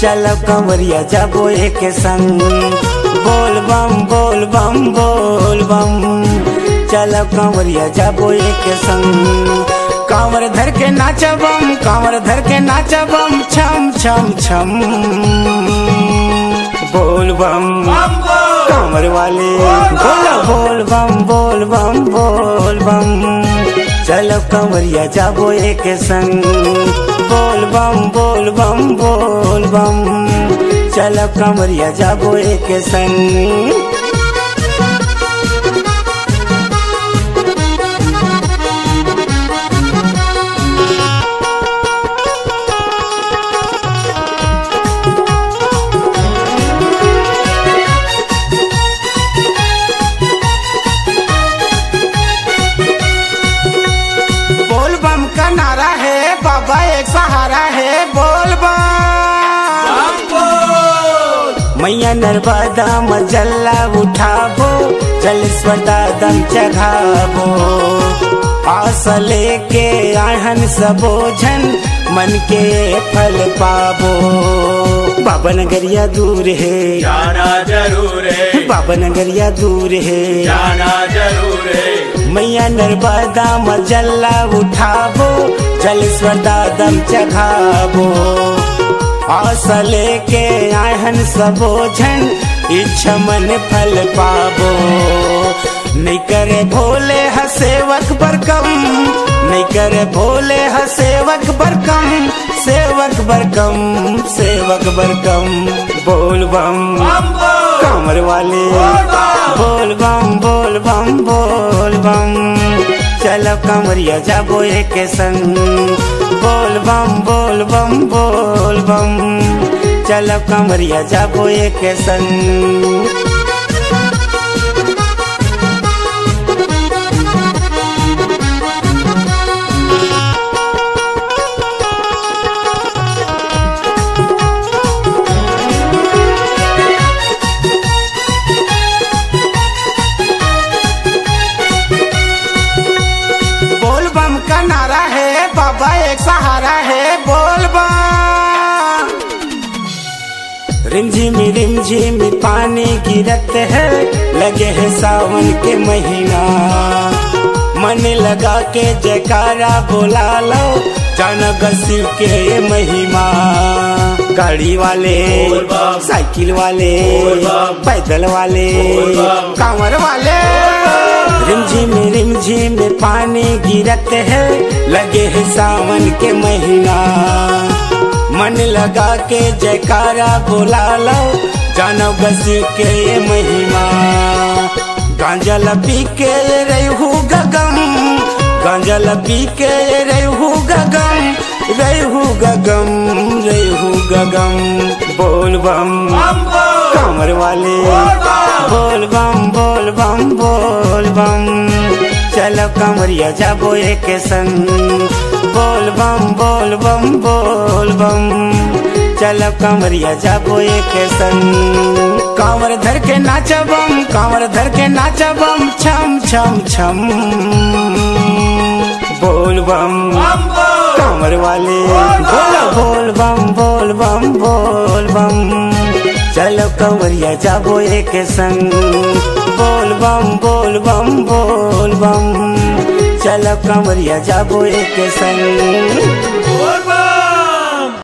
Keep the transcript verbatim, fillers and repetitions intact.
चलो कंवरिया जाबो एक संग, बोल बम बोल बम बोल बम। चलो कंवरिया जाबो एक संग, कांवर धर के नाचबम, कांवर धर के नाचबम, छम छम छम। बोल बम, बम बोल। कांवर वाले, बम बोल। बोलो बोल बम बोल बम बोल बम। चलो कंवरिया जाबो एक संग, बोल बम बोल बम बोल बम। चलो कंवरिया जाबो एक संग। बोल बम का नारा है, बाबा एक सहारा है, बोल बम। बम बोल। मैया नर्मदा म जल्ला उठाबो, जलेश्वर दादा म चघाबो। आस लेके आहन सबो झन, मन के फल पाबो। बाबा नगरिया दूर हे, जाना जरूर हे। बाबा नगरिया दूर हे, जाना जरूर हे। मैया नर्मदा म जल्ला उठाबो, जलेश्वर दादा म चघाबो। आस लेके आहन सबो झन, इच्छा मन फल पाबो। नइ करे भोले ह सेवक बर कम, नइ करे भोले ह सेवक बर कम, सेवक बर कम, सेवक बर कम। बोल बम, बम बोल। कांवर वाले, बोल बम। बोल बम, बोल बम, बोल बम। चलो कंवरिया जाबो एक संग, बोल बम बोल बम बोल बम। चलो कंवरिया जाबो एक संग। बोल बम का नारा है, बाबा एक सहारा है, बोल बम। रिमझिम रिमझिम पानी गिरत है, लगे है सावन के महीना। मन लगा के जयकारा बोला लो, जाना ग शिव के ये महिमा। गाड़ी वाले, बोल बम। साइकिल वाले, बोल बम। पैदल वाले, बोल बम। कांवर वाले। बोल बम। रिमझिम रिमझिम पानी गिरत है, लगे है सावन के महीना। मन लगा के जयकारा बोला लो, जानो ग शिव के ये महिमा। गांजा ल पी के रहू ग गम, गांजा ल पी के रहू ग गम, रहू ग गम, रहू ग गम। बोल बम, बम बोल। कांवर वाले, बोल बम। बोल बम, बोल बम, बोल बम। चलो कंवरिया जाबो एक संग, बोल बम, बोल बम, बोल बम। चलो कंवरिया जाबो एक संग, कांवर धर के नाचबम, कांवर धर के नाचबम, छम छम छम। बोल बम, बम बोल। कांवर वाले, बोल बम। बोलो बोल बम, बोल बम, बोल बम। चलो कंवरिया जाबो एक संग, बोल बम, बोल बम, बोल बम। चलो कंवरिया जाबो एक संग।